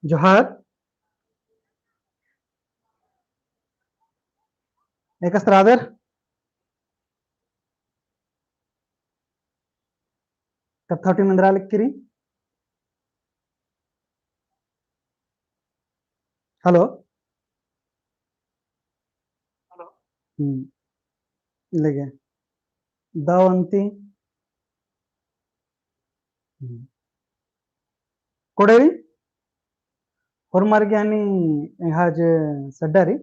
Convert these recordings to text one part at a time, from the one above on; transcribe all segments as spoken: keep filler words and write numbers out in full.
जोहार। एकासे रअदर? कत्था ओटी मेंदरा लगी रई। हेलो। हेलो। हम्म। लगे। दव अन्ती। हम्म। कोड़े रई, होरमर गे हनी एंग्है जे सड्डा रई,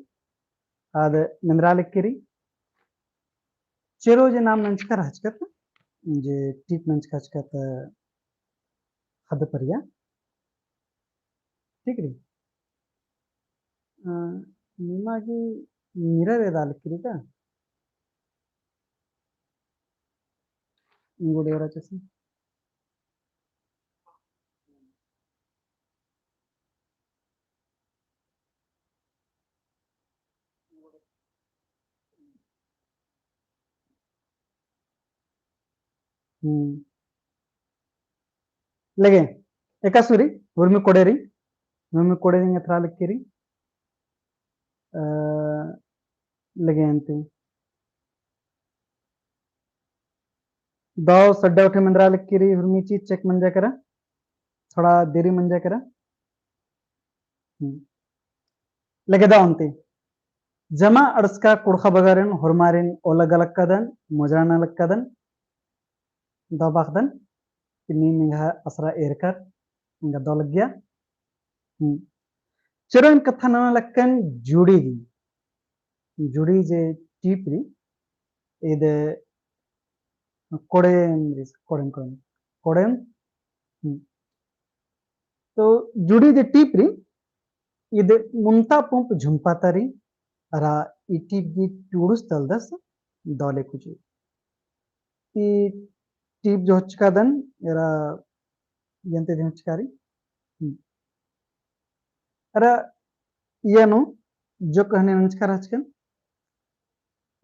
आद मेंदरा लगी रई। चेरो जे नाम नंजकर हचकत, जे टीप नंजकर हचकत ख़द्द परिया। ठीक रई। अ, निमा गे नीरा रे दाल किरी का? इंगो डेरा चेसी। हम्म। लगे, एकासे रई, उर्मी कोड़े रई, उर्मी कोड़े रई एथरा लगी रई। अ, लगे अन्ती। दव सड्डा उठे मेंदरा लगी रई, उर्मी चीज check मंजा केरा, थोड़ा देरी मंजा केरा। हम्म। लगे दव अन्ती। जमा अंड़सका कुँड़ुख़ बगारिन होरमारिन ओलगलक्कदन, मोजरा नलक्कदन, दव बअदन, कि नीम एंग्है असरा एरकर, एंगा दव लग्गिया। हम्म। चेरो एन कत्था नना लक्कन जुड़ी गही। जुड़ी जे टीप रई, ईद कोड़ेम रई, कोड़ेम, कोड़ेम, कोड़ेम। हम्म। तो जुड़ी जे टीप रई, ईद मुन्ता पुंप झुम्पा ता रई, अरा ई टीप गही टूड़ुस तलदस दव ले कुजो। ई टीप जो हचकादन, एरा यन्ते दिन हचकारी। हम्म। अरा इया नू जो कहने नंजकर हचकन,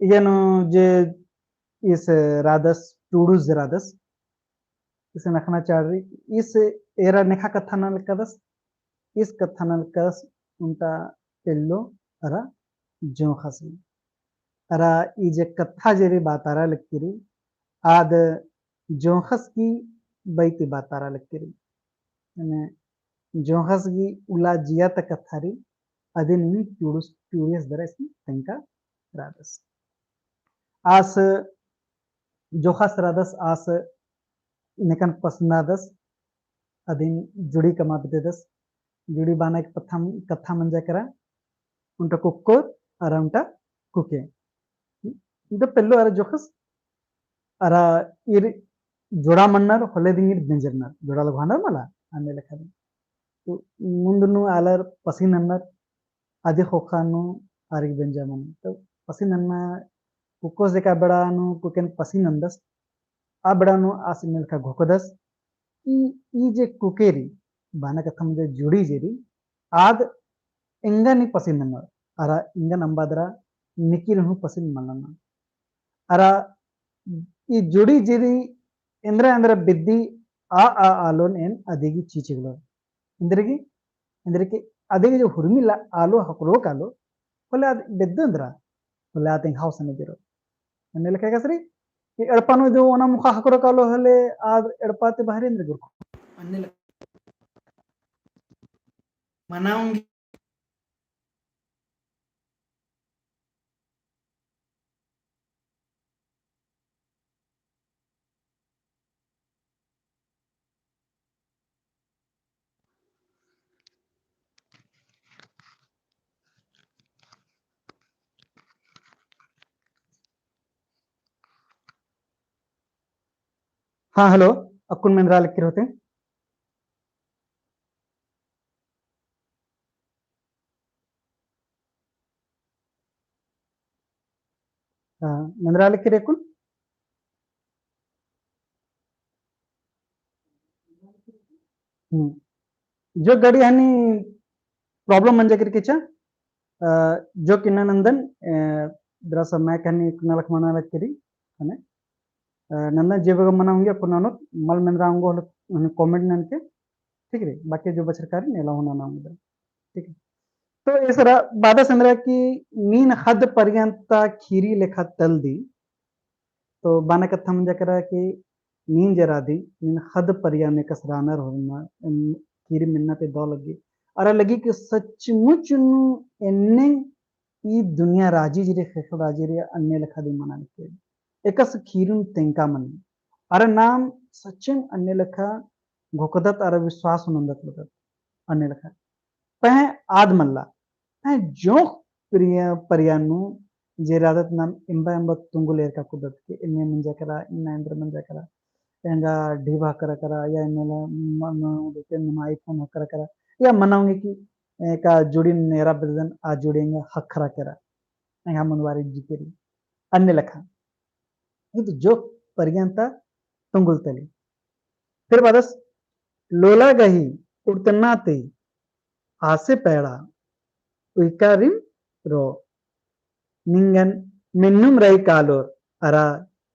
इया नू जे ईस रअदस, टूड़ुस जे रअदस, ईस नखना चाड़ रई, ईस एरा नेखा कत्था नना लक्कदस, ईस कत्था नना लक्कदस, ओन्टा पेल्लो अरा जोंख़स। अरा ई जे कत्था जे रई बातारा लगी रई, आद जोंख़स गही बई ती बातारा लगी रई। मने जोंख़स गही उल्ला जिया ता कत्था रई, अदिन ई टूड़ुस, टूड़ियस दरा ईस तेंगका रअदस। आस जोंख़स रअदस, आस नेकन पसंद नन्दस, अदिन जुड़ी कमआ बेद्ददस। जुड़ी बअना की कत्था, कत्था मंजा केरा, ओन्टा कुक्कोर अरा ओन्टा कुके। ओन्टा पेल्लो अरा जोंख़स, अरा ईर जोड़ा मन्नर, होले दिम ईर बेंजरनर, जोड़ा लग्गानर मला, अन्ने लेखा दिम। तो मुन्द नू आलर पसी नन्नर, अदी ख़ोख़ा नू आरिक बेंजा मनी। तो पसी नन्ना कुक्कोस जे का बेड़ा नू कुकेन पसी नन्दस, आ बेड़ा नू आस इन्ने लेखा घोखदस। ई, ई जे कुके रई, बअना कत्थम जे जुड़ी जे रई, आद एंगन ही पसी नन्नर, अरा एंगन अम्बा दरा निकिल हूँ पसी मल नन्नर। अरा ई जुड़ी जे रई एन्द्रा एन्द्रा बेद्दी आ, आ आलोन एन अदिगी चीचिगलोन। एन्देरगे, एन्देरगे अदिगे जो हुरमी ला आलो हकरो कालो, होले आद बेद्दो एन्द्रा, होले आद एंग्है सने बेरो। अन्ने लेखा एकासे रई, कि एड़पा नू जो ओना मुखा हकरो कालो होले, आद एड़पा ती बहरी एन्देर गुरखो। अन्ने लेखा मनाऊंगी। हाँ, हेलो, अक्कुन मेंदरा लगी रई होते। हाँ, मेंदरा लगी रई अक्कुन। हम्म। जो गड़ी हनी problem मंजा केरकी चा, अ, जोक इन्ना नंदन, अ, दरा समय कहानी कुना लख मना लग करी, हने? अ, नंदन जे बग्गे मना ओंगी, अक्कुन ननोत, मल मेंदरा ओंगो होले, हने, comment ननके, ठीक रई? बाकी जो बछरकारी नेला हूँ नना ओंगदन, ठीक है? तो एसरा बादस एन्दरा कि नीन ख़द्द परियन ता खीरी लेखा तलदी, तो बाना कत्था मंजा केरा कि नीन जे रअदी, नीन ख़द्द परिया नू एकासे रअनर होरमा, एम, खीरी मेन्ना ती दौ लग्गी। अरा लग्गी कि सचमुच नू एन्ने ई दुनिया राजी जे रई, ख़ेख़ेल राजी रई, अन्ने लेखा दिम मना लग्गी। एकासे खीरी नू तेंका मनी। अरा नाम सचेम अन्ने लेखा घोखदत अरा विश्वास नंदत लगदत अन्ने लेखा। पहें आद मल्ला। पहें जोंख़ परिया, परिया नू जे रअदत नाम एम्बा एम्बा तुंगुल एरका कुद्दत कि एन्ने मंजा केरा, इन्ना एन्देर मंजा केरा, एंगा ढिबा ख़क्खरा केरा, या एन्ने ला म-, म-, म-, iPhone ख़क्खरा केरा, या मना ओंगी कि एका जुड़िन एरा बेद्ददन, आ जुड़ी एंगा ख़क्खरा केरा, एंगा मनवारी जिकेरी, अन्ने लेखा। इद जोंख़ परियन ता तुंगुल तली। फिर बादस, लोला गही उड़तना ती आसे पैड़ा उइकारिम रो। निंगन मेन्नुम रई कालोर, अरा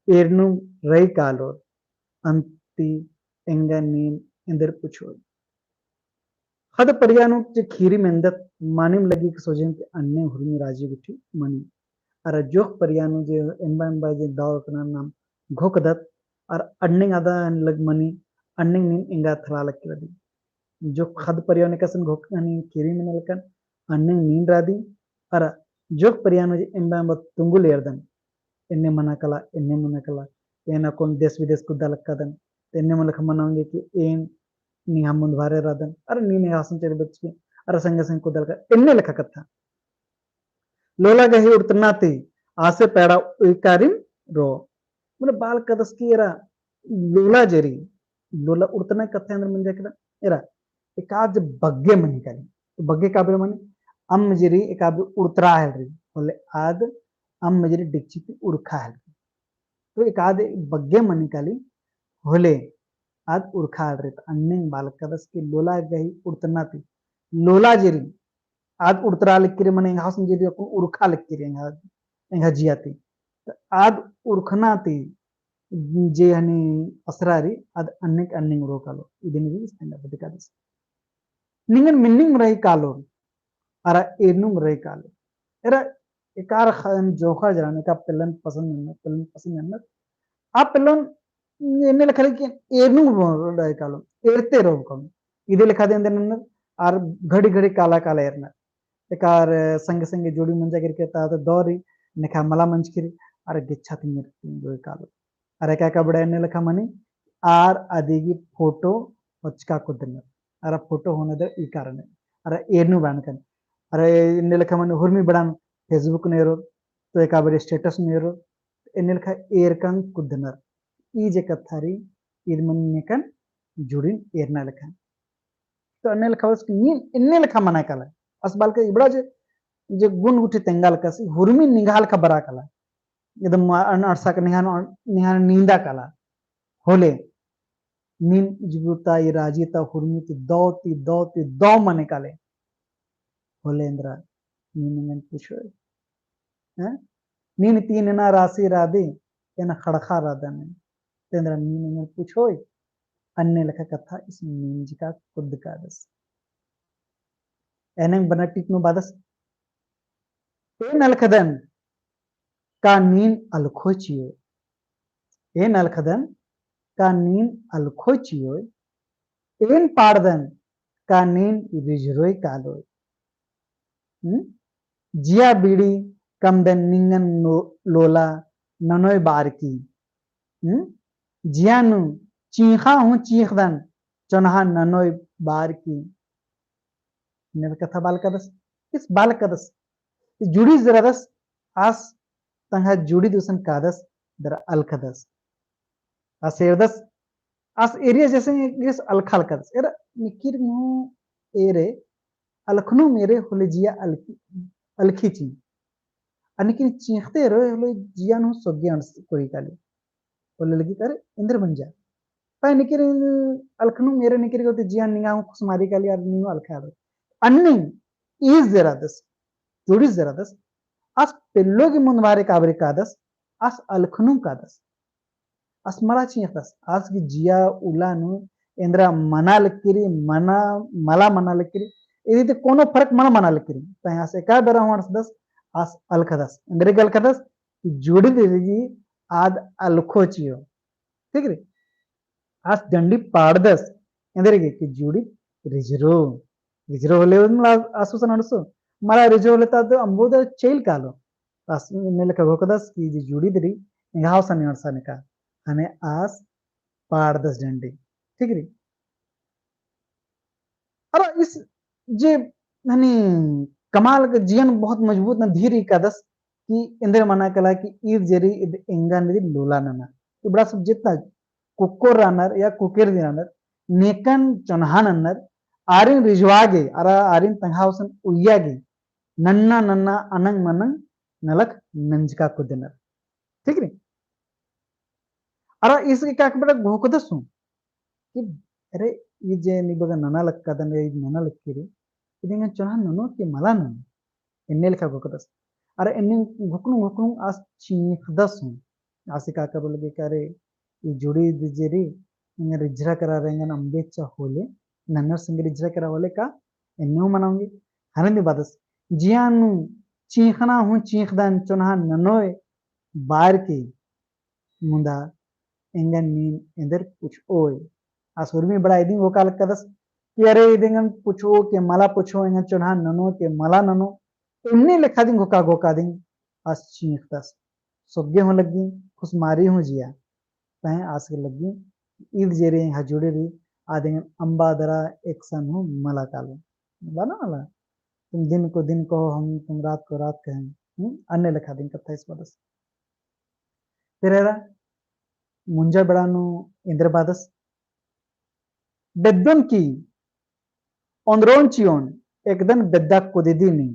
एरनुम रई कालोर, अन्ती एंगा नीन एन्देर पुछोय। ख़द्द परिया नू जे खीरी मेन्दत, मानिम लग्गी कि सोझेन कि अन्ने हुरमी राजी गुट्ठी मनी। अरा जोंख़ परिया नू जे एम्बा एम्बा जे दौ रअदत नाम घोखदत, अरा अन्नेंग आदा लग मनी, अन्नेंग नीन एंगा थला लग केरा दी। जोंख़ ख़द्द परिया नू एकासे घोख, यानी खीरी मेना लक्कन, अन्नेंग नीन रअदी, अरा जोंख़ परिया नू जे एम्बा एम्बा तुंगुल एरदन, एन्ने मना काला, एन्ने मना काला, एन अक्कुन देश विदेश कुद्दा लक्कादन, एन्ने मना लेखा मना ओंगी कि एन निंग्है मुन्दभारे रअदन, अरा नीन एंग्है आसन चेरी बचकी, अरा संगे संगे कुद्दा लक्का, एन्ने लेखा कत्था। लोला गही उड़तना ती आसे पैड़ा उइकारिम रो। मतलब बाल कादस कि एरा लोला जे रई, लोला उड़तना कत्था एन्देर मंजा केरा, एरा एकाद बग्गे मनी काली। तो बग्गे काबरे मनी, अम्म जे रई एकाबरे उड़तरा हेलरी, होले आद अम्म जे रई डेकची ती उरखा हेलरी। तो एकाद बग्गे मनी काली, होले आद उरखा हेलरी। तो अन्नेंग बाल कादस कि लोला गही उड़तना ती, लोला जे रई आद उड़तरा लग केरी, मने एंग्है आसन जे रई अक्कुन उरखा लग केरी एंग्है, एंग्है जिया ती। तो आद उरखना ती जे हनी असरा रई, आद अन्नेंग अन्नेंग रो कालो। इदिन भी इस्तेंगा बदकादस। निंगन मेन्नुम रई कालोर, अरा एरनुम रई कालोर। एरा एकार ख़द्दन जोंख़ा जे रअनर, एका पेल्लन पसंद नन्नर, पेल्लन पसंद नन्नर। आ पेल्लन एन्ने लेखा लगी कि एरनुम रई कालोर, एरते रओ कालोर। इदे लेखा दे एन्देर नन्नर, अरा घड़ी घड़ी काला काला एरनर। एकार संगे संगे जोड़ी मंजा केरकी ता तो दौ रई, नेखा मला मंजकी रई, अरा गेच्छा तिंगर तिंगर कालोर। अरा एका एका बेड़ा एन्ने लेखा मनी, आर अदिगी फोटो होचका कुद्दनर। अरा फोटो होने दे ई कारणे। अरा एरनु बानकन। अरा एन्ने लेखा मनी हुरमी बेड़ान Facebook नू एरोर, तो एका बेड़ा status नू एरोर, एन्ने लेखा एरकन कुद्दनर। ई जे कत्था रई, ईद मनी नेकन जुड़िन एरना लेखा। तो अन्ने लेखा बस नीन एन्ने लेखा मना काला। आस बाल के इबड़ा जे, जे गुन गुट्ठी तेंगा लक्कस, हुरमी निंग्है लेखा बरा काला। एकदम अन-, अड़सा के निंग्है, निंग्है नींदा काला। होले, नीन इजगुता ई राजी ता हुरमी ती दौ ती दौ ती दौ मने काले। होले एन्दरा, नीन एंगन पुछोय। हैं? नीन तीन एना रासी रादी, एना खड़खा रादन। तेन्दरा नीन एंगन पुछोय, अन्ने लेखा कत्था इसन नीन जिका कुद्द कादस। एनेम बना टिक नू बादस। एन अलखदन का नीन अलखो चियोय? एन अलखदन का नीन अलखो चियोय? एन पाड़दन का नीन रिझरोय कालोय? हम्म? जिया बीड़ी कमदन निंगन नो-, लोला ननोय बारकी। हम्म? जिया नू चींख़ा हूँ चींख़दन चोन्हा ननोय बारकी। एन्ने कत्था बाल कादस, इस बाल कादस, इस जुड़ी जे रअदस, आस तंग्है जुड़ी गुसन कादस, दरा अलखदस। आस एरदस, आस एरिया जैसे इस अलखा अलखदस। एरा निकिर नू एरे, अलखनुम एरे होले जिया अलखी, अलखी चिई। अनिकिन चींख़ते एरोय होले जिया नू सोग्गे अंड़स कोरी काली। होले लगी करे एन्देर मंजा। पहें निकिर अलखनुम एरे निकिर गे होले जिया निंगा हूँ खुसमारी काली अरा नीन हूँ अलखा एरोय। अन्ने ईस जे रअदस। जोड़िस जरादस, आस पेल्लो गही मुन्द बारे काबरे कादस, आस अलखनुम कादस। आस मला चींख़दस, आस गही जिया उल्ला नू एन्दरा मना लक्की रई, मना, मला मना लक्की रई, इदी ती कोनो फरक मला मना लक्की रई। तंय आस एका बेरा हूँ अंड़सदस, आस अलखदस। एन्दरा गे अलखदस, कि जुड़ी दिरी आद अलखो चिओ। ठीक रई? आस डंडी पाड़दस, एन्दरा गे कि जुड़ी रिझरो। रिझरो होले उन ला आस गुसन अंड़सो। मला रिझरो होले ता तो अम्बो दा चेल कालो। आस एन्ने लेखा घोखदस कि जे जुड़ी दिरी, एंग्है गुसन अंड़सा नेका। ख़ने आस पाड़दस डंडी। ठीक रई? अरा इस जे हनी कमाल के जियन बहुत मजबूत ना धीर ही कादस कि एन्दरा मना कला कि ईद जे रई इद एंगन इदी लोला नना। इबड़ा सब जितना कुक्कोर रअनर या कुकेर दिम रअनर, नेकन चोन्हा नन्नर, आरिन रिझवा गे, अरा आरिन तंग्है गुसन उइया गे, नन्ना नन्ना अनंग मनंग नलख नंजका कुद्दनर। ठीक रई? अरा इस गे काकबड़ा घोखदस हूँ कि अरे, ई जे नी बग्गे नना लक्कादन, ई नना लक्की रई, इद एंगन चोन्हा ननो कि मला ननो, एन्ने लेखा घोखदस। अरा एन्ने घोखनुम घोखनुम आस चींख़दस हूँ। आस काका बोले कि अरे, ई जुड़ी जे रई, एंगन रिझरा केरा रे, एंगन अम्बे चा होले, नन्नर संगे रिझरा केरा होले का, एन्ने हूँ मना ओंगी। ख़ने दिम बादस, जिया नू चींख़ना हूँ चींख़दन, चोन्हा ननोय बार की मुदा एंगन नीन एन्देर पुछओय। आस उर्मी बड़ा इदिन घोखा लक्कादस कि अरे इद एंगन पुछओ के मला पुछओ, एंगन चोन्हा ननो के मला ननो, एन्ने लेखा दिम घोखा घोखा दिम आस चींख़दस। सोग्गे हूँ लग्गी, खुसमारी हूँ जिया। तंय आस गे लग्गी, ईद जे रई एंग्है जुड़ी रई, आद एंगन अम्बा दरा एकसन हूँ मला कालो। मला ना मला? तुम दिन को दिन कहो, हम तुम रात को रात कहें। हम्म? अन्ने लेखा दिम कत्था इस बादस। फिर एरा मुंजा बेड़ा नू एन्देर बादस। बेद्दोन की ओन्द्रोन चिओन एकदन बेद्दा कुदिदी नीन।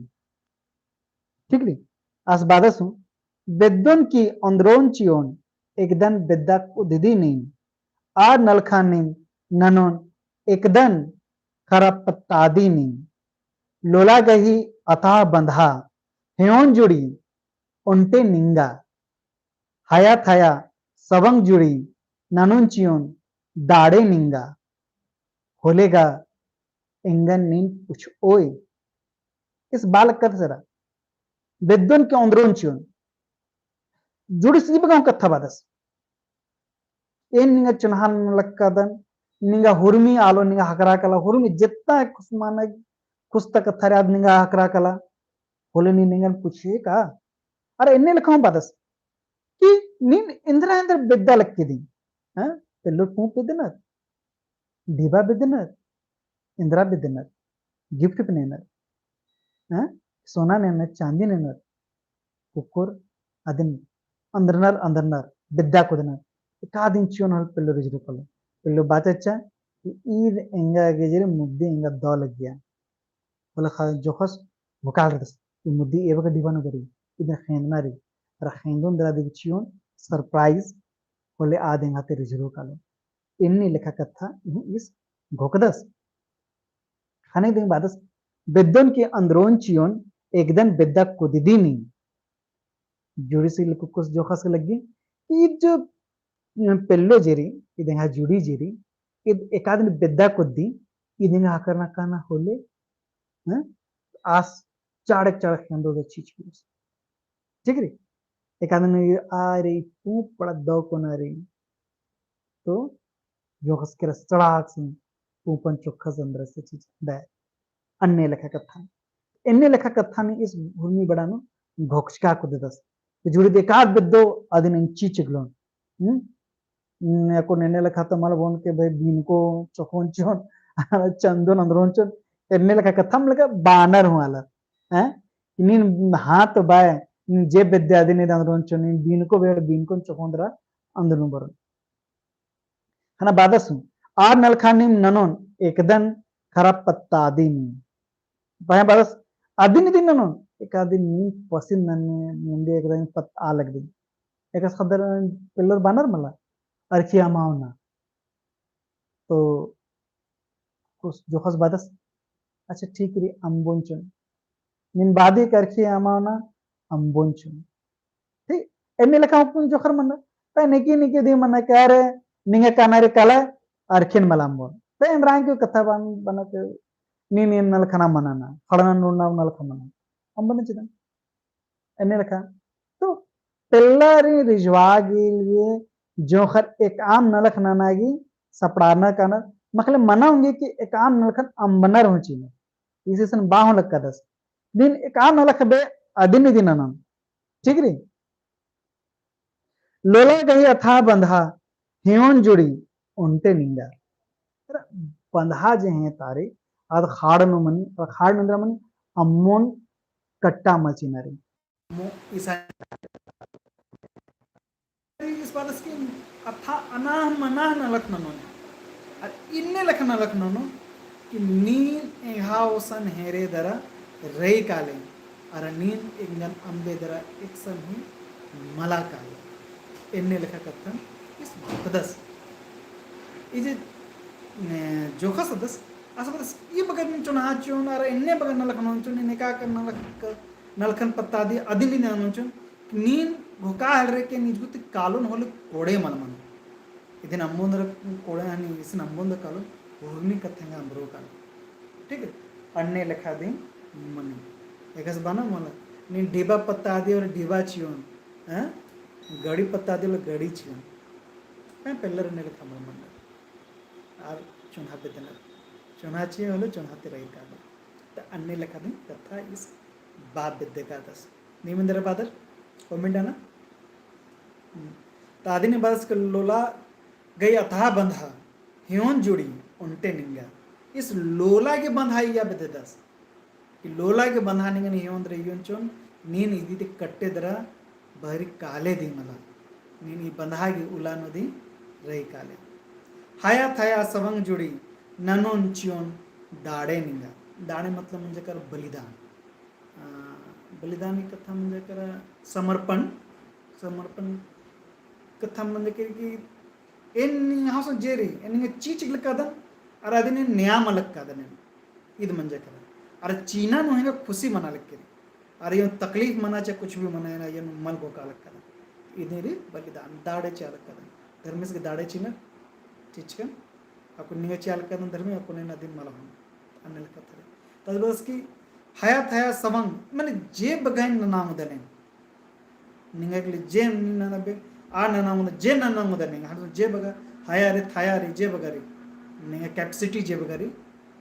ठीक रई? आस बादस हूँ। बेद्दोन की ओन्द्रोन चिओन एकदन बेद्दा कुदिदी नीन। आर नलखा नीम ननोन एकदन खरा पत्तादी नीम। लोला गही अथाह बंधा, हेओन जुड़ी ओन्टे निंगा। हया थया सवंग जुड़ी ननोन चिओन दाड़े निंगा। होले गा एंगन नीन पुछओय। इस बाल कत्था सरा। बेद्दोन के ओन्द्रोन चिओन। जुड़िस ई बग्गे हूँ कत्था बादस। एन निंगा चोन्हा नना लक्कादन, निंगा हुरमी आलो निंगा ख़क्खरा कला, हुरमी जेतना खुसमाना खुसता कत्था रई आद निंगा ख़क्खरा कला, होले नीन एंगन पुछओय का? अरा एन्ने लेखा हूँ बादस कि नीन एन्दरा एन्दरा बेद्दा लक्की दिम, हाँ? पेल्लोर पूँप बेद्दनर, डिबा बेद्दनर, एन्दरा बेद्दनर, gift नेनर, हाँ? सोना नेनर, चाँदी नेनर, कुक्कोर अदिन अन्दरनर, अन्दरनर, बेद्दा कुदनर। एका दिन चिओन होले पेल्लो रिझरो कालो। पेल्लो बाचचा कि ईद एंगा गे जे रई मुद्दी एंगा दौ लग्गिया। होले ख़ा-, जोखस घोखा लक्कादस। ई मुद्दी एबका डिबा नू गे रई, इदिन ख़ेंदना रई। अरा ख़ेंदोन दरा दिम चिओन surprise होले आद एंगा ती रिझरो कालो। एन्ने लेखा कत्था इहूँ इस घोखदस। ख़ने दिम बादस, बेद्दोन की ओन्द्रोन चिओन एकदन बेद्दा कुदिदी नीन। जुड़िस ई कुक्कोस जोखस लग्गी कि ईद जो पेल्लो जे रई, ईद एंग्है जुड़ी जे रई, ईद एका दिन बेद्दा कुद्दी, ईद एंगा ख़क्खरना काना होले, हैं? आस चाड़क चाड़क ख़ेंदोत चिच्चकस। ठीक रई? एका दिन ई आ रई, पूँप पड़ा दौ कोना रई। तो जोखस केरा सड़ाक से पूँपन चोखस अन्दर से चिच्चकस। अन्ने लेखा कत्था। एन्ने लेखा कत्था नीन इस हुरमी बेड़ा नू घोखचका कुददस। तो जुड़ी ईद एकाद बेद्दो अदिन एन चिच्चकलोन। हम्म? हम्म, अक्कुन एन्ने लेखा तो मल बओन के भाई बीनको चोखोन चिओन, चंदोन ओन्द्रोन चिओन, एन्ने लेखा कत्था मल का बानर हूँ आलर। हैं? कि नीन हाँ तो बाय, नीन जे बेद्दे अदिन ईद ओन्द्रोन चिओन, नीन बीनको बे, बीनकोन चोखोन दरा ओन्द्रोन बरओन। ख़ने बादस हूँ, आर नलखा नीम ननोन एकदन खराब पत्तादी नीम। पहें बादस अदिन इदिन ननोन, एका दिन नीम पसिन नन्ने, नीम दे एकदन पत्ता लगदी। एकस ख़द्दर पेल्लोर बानर मला, अरखी अमावना। तो कुछ जोखस बादस, अच्छा ठीक रई, अम्बोन चिओन। नीन बादी करखी अमा ओना अम्बोन चिओन। ठीक, एन्ने लेखा उपुन जोखर मना। ता नेकी नेकी दी मना का रे, निंगा काना रे काला, अरखिन मला अम्बोन। ता एन्द्रा की कत्था बन, बना के, नीन नीन नलखना मना ना, खड़ना नुड़ना नलखा मना। अम्बोन चिदन। एन्ने लेखा। तो पेल्लारी रिझवा गे लिए जोखर एकअम नलख नना गे सपड़ारना कानर, मखले मना ओंगे कि एकअम नलखन अम्बनर हूँ चिअनर। इसी सन बाहों लक्कादस। नीन एकअम नलख बे अदिन इदिन ननन। ठीक रई? लोला गही अथाह बंधा, हियोन जुड़ी ओन्टे निंगा। बंधा जे हें तारी, आद खाड़ नू मनी, आद खाड़ नू मनी, अम्मोन कट्टा मल चिअना रई। मो इसा इस बात की अथा अनाह मनाह नलख ननोन। अरा इन्ने लेखा नलख ननोन कि नीन एंग्है ओसन हेरे दरा रई काले, अरा नीन एंगन अम्बे दरा एकसन हूँ मला काले। एन्ने लेखा कत्थन इस बअदस। ई जे, ने, जोखस अदस, आस बअदस, ई बगर नीन चोन्हा चिओन, अरा एन्ने बगर नलख ननोन चिओन, एन्ने का कर नलख, नलखन पत्ता दी, अदिन नीन ननोन चिओन, नीन घोखा हेलरे के निजगुत कालोन होले कोड़े मल मनो। इदिन अम्बोन दरा कोड़े हनी, इसन अम्बोन दरा कालोन, हुरमी कत्थेंगा अम्बरो कालोन। ठीक है? अन्ने लेखा दी मनी। एकस बअना मला, नीन डिबा पत्ता दी और डिबा चिओन, हैं? गड़ी पत्ता दी और गड़ी चिओन। हैं, पेल्लर अन्ने लेखा मल मनो। आर चोन्हा बेद्दनर। चोन्हा चिओन होले चोन्हा ती रई कालोन। त अन्ने लेखा दी कत्था इस बआ बेद्दकादस। नीम एन्दरा बअदर comment नना। हम्म। त अदिन बअदस के लोला गही अथाह बंधा, हियोन जुड़ी ओन्टे निंगा। इस लोला गे बंधा इया बेद्ददस। ई लोला गे बंधा निंगन हियोन दरा इयोन चिओन, नीन इदी ती कट्टे दरा बहरी काले दी मला। नीन ई बंधा गे उल्ला नू दी रई काले। हया थया सवंग जुड़ी ननोन चिओन दाड़े निंगा। दाड़े मतलब मंजकर बलिदान। आ, बलिदान की कत्था मंजकर समर्पण, समर्पण कत्था मंजकर कि एन निंगा हौसन जे रई, एन निंगा चीज लक्कादन, अरा अदिन एन नेआ मल लक्कादन एन। इद मंजकर। अरा चिअना नू एंगा खुशी मना लक्की रई। अरा एन तकलीफ मना चाहे कुछ भी मना, एन मल घोखा लक्कादन। इदिन रई बलिदान, दाड़े चिआ लक्कादन। धर्मेस गे दाड़े चिअनर, चिचकन, अक्कुन निंगा चिआ लक्कादन धर्मे, अक्कुन एन अदिन मल होन। अन्ने लेखा कत्था रई। तद बअदस कि हया थया सवंग, माने जे बग्गे नना ओंगदन एन। निंगा गे जे नना बे, आ नना ओंगदन, जे नना ओंगदन निंगा, हर जे बग्गे, हया रई, थया रई, जे बग्गे रई। निंगा capacity जे बग्गे रई,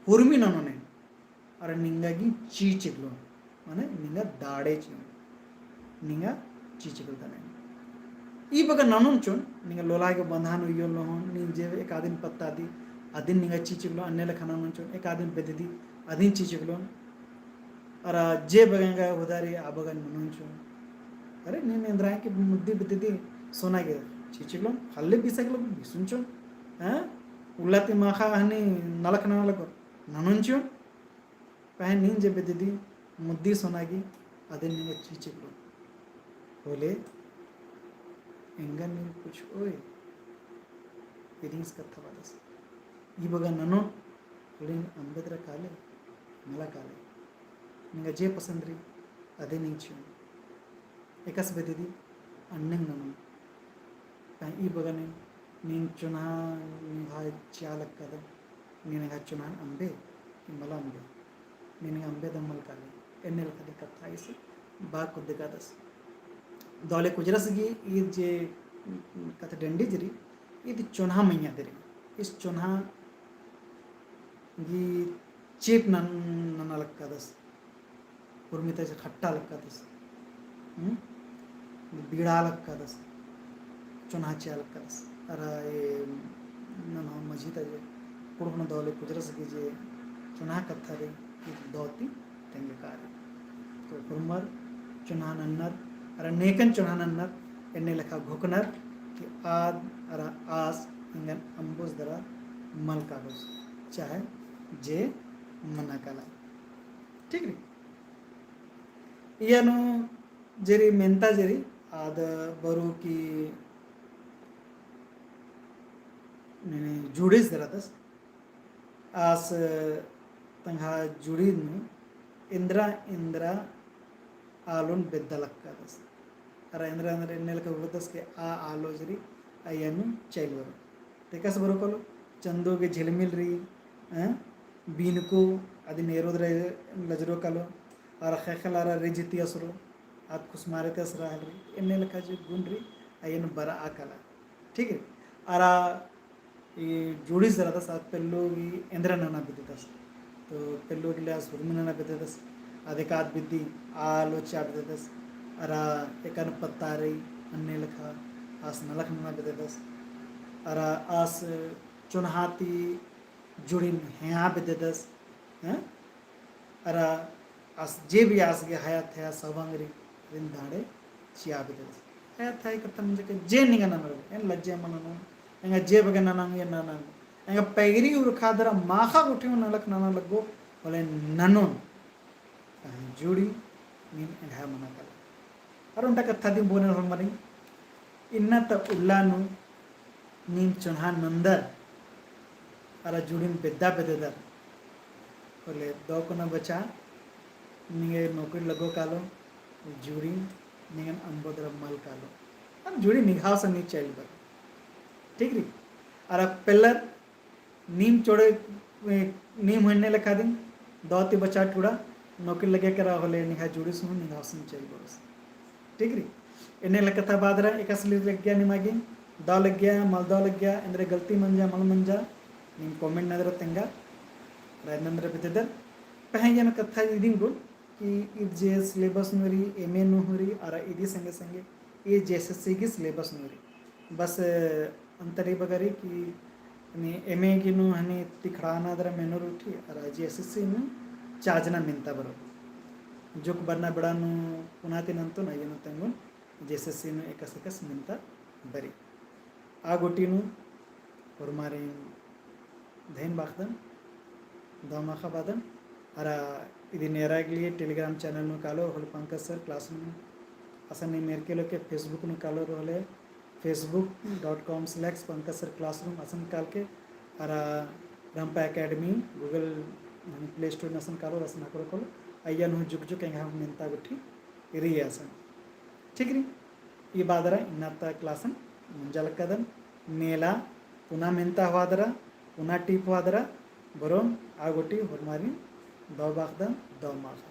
हुरमी ननोन एन। अरा निंगा गे चीज चिगलोन, माने निंगा दाड़े चिओन, निंगा चीज चिगलोन। ई बग्गे ननोन चिओन, निंगा लोला गे बंधा नू इयोन लोहोन, नीन जे एकादिन पत्ता दी, अदिन निंगा चीज चिगलोन, अन्ने लेखा ननोन चिओन, एकादिन बेद्ददी, अदिन चीज चिगलोन। अरा जे बग्गे एंगा हुदा रई, आ बग्गे ननोन चिओन। अरे, नीन एन्दरा की मुद्दी बेद्ददी सोना गे, चीज चिगलोन, खल्ले बीसा किलो बिसुन चिओन। हैं? उल्ला ती माखा हनी नलख नना लग्गो, ननोन चिओन। पहें नीन जे बेद्ददी मुद्दी सोना गे, अदिन निंगा चीज चिगलोन। होले एंगन नीन कुछ ओय, feelings कत्था बअदस। ई बग्गे ननोन, होले अम्बे दरा काले, मला काले। निंगा जे पसंद रई, अदे नीन चिओन। एकस बेद्ददी, अन्नेम ननोन। ताई ई बग्गे नीन, नीन चोन्हा निंग्है चिआ लक्कादन, नीन एंग्है चोन्हा अम्बे, कि मला अम्बे। नीन अम्बे दम मल काले, एन्ने लेखा दी कत्था इस बआ कुद्दकादस। दौले कुजरस गे ईद जे कत्था डंडी जे रई, ईद चोन्हा मइय्याँ दी रई। इस चोन्हा गे चेंप नन-, नना लक्कादस। उर्मी ता जे खट्टा लक्कादस। हम्म? बीड़ा लक्कादस। चोन्हा चिआ लक्कादस। अरा ए नन्ना मझी ता जे कुँड़ुख़ नू दव ले कुजरस गे जे चोन्हा कत्था रई, ई दव ती तेंगका रई। तो हुरमर चोन्हा नन्नर, अरा नेकन चोन्हा नन्नर, एन्ने लेखा घोखनर कि आद अरा आस एंगन अम्बोस दरा मल कालोस, चाहे जे मना काला। ठीक रई? इया नू जे रई मेन्ता जे रई, आद बरओ कि नने जुड़िस दरा दस, आस तंग्है जुड़ी नू एन्दरा एन्दरा आलोन बेद्दा लक्कादस। अरा एन्दरा एन्दरा एन्ने लेखा बेद्दस के आ आलो जरी अइय्या नू चइल बरो। ते एकासे बरो कालो, चंदो गे झिलमिल रई, हैं? बीनको अदिन एरोद रई लजरो कालो, अरा ख़ेख़ेल अरा रिझ ती असरो, आद खुसमारे ती असरा हल रई, एन्ने लेखा जो गुण रई, अइय्या नू बरआ काला। ठीक है? अरा ई जुड़िस रअदस आद पेल्लो गे एन्दरा नना बेद्ददस। तो पेल्लो गे ले आस हुरमी नना बेद्ददस। आद एकाद बिद्दी आलो चिआ बेद्ददस। अरा एकन पत्ता रई अन्ने लेखा आस नलख नना बेद्ददस। अरा आस चोन्हा ती जुड़िन हेंआ बेद्ददस। हैं? अरा आस जे भी आस गे हया थया सवंग रई, अदिन दाड़े चिआ बेद्ददस। हया थया कत्था मंजा के जे निंगा नना लग्गो, एन लज्जे मल ननोन, एंगा जे बग्गे नना लग्गो, एन नना लग्गो। एंगा पैगरी उरखा दरा माख़ा गुट्ठी हूँ नलख नना लग्गो, होले ननोन। तहें जुड़ी नीम एंग्है मना काला। अरा ओन्टा कत्था दिम बोनर होरमारिन, इन्ना ता उल्ला नू नीम चोन्हा नंदर, अरा जुड़िन बेद्दा बेद्ददर, होले दौ कोना बचा, निंगे नौकरी लग्गो कालो, जुड़िन निंगन अम्बोदरा मल कालो। अब जुड़ी निंग्है सन नी चइल बरो। ठीक रई? अरा पेल्लर नीम चोड़े, ए, नीम हूँ एन्ने लेखा दिम, दौ ती बचा टुड़ा, नौकरी लग्गिया केरा होले निंग्है जुड़िस हूँ निंग्है सन चइल बरोस। ठीक रई? एन्ने लेखा कत्था बअदरा, एकासे लग्गिया निमा गे, दौ लग्गिया, मल दौ लग्गिया, एन्दरा गलती मंजा, मल मंजा, नीम comment नंजरा तेंगा, अरा एन्देर बेद्ददर, पहें एन कत्था इदिन गुल, कि ईद जे syllabus नू रई, MA नू हूँ रई, अरा इदी संगे संगे ई JSSC गही syllabus नू रई। बस अंतर ई बग्गे रई कि हनी MA गे नू हनी तिखड़ाना दरा मेनोर उठी, अरा JSSC नू चाजना मेन्ता बरो। जोक बरना बेड़ा नू पुना ती नन्तोन, अइय्या नू तेंगोन JSSC नू एकासे एकासे मेन्ता बरई। आ गूटी नू होरमारिन धैन बाखदन, दौ माख़ा बअदन, अरा इदी नेरा गे लिए Telegram channel नू कालो, होले पंकज sir classroom, असन नीम एरके लोके Facebook नू कालोर होले, facebook dot com slash pankaj sir classroom असन कालके, अरा रंपा Academy, Google, Play Store नू असन कालोर, असन अकड़ो कालो, अइय्या नू जुग जुग एंग्है मेन्ता गुट्ठी रई असन। ठीक रई? ई बअदरा इन्ना ता class मुंजा लक्कादन, नेला पुना मेन्ता होअदरा, पुना टीप होअदरा, बरोन आ गूटी होरमारिन दौ बाखदन, दौ माख़ा।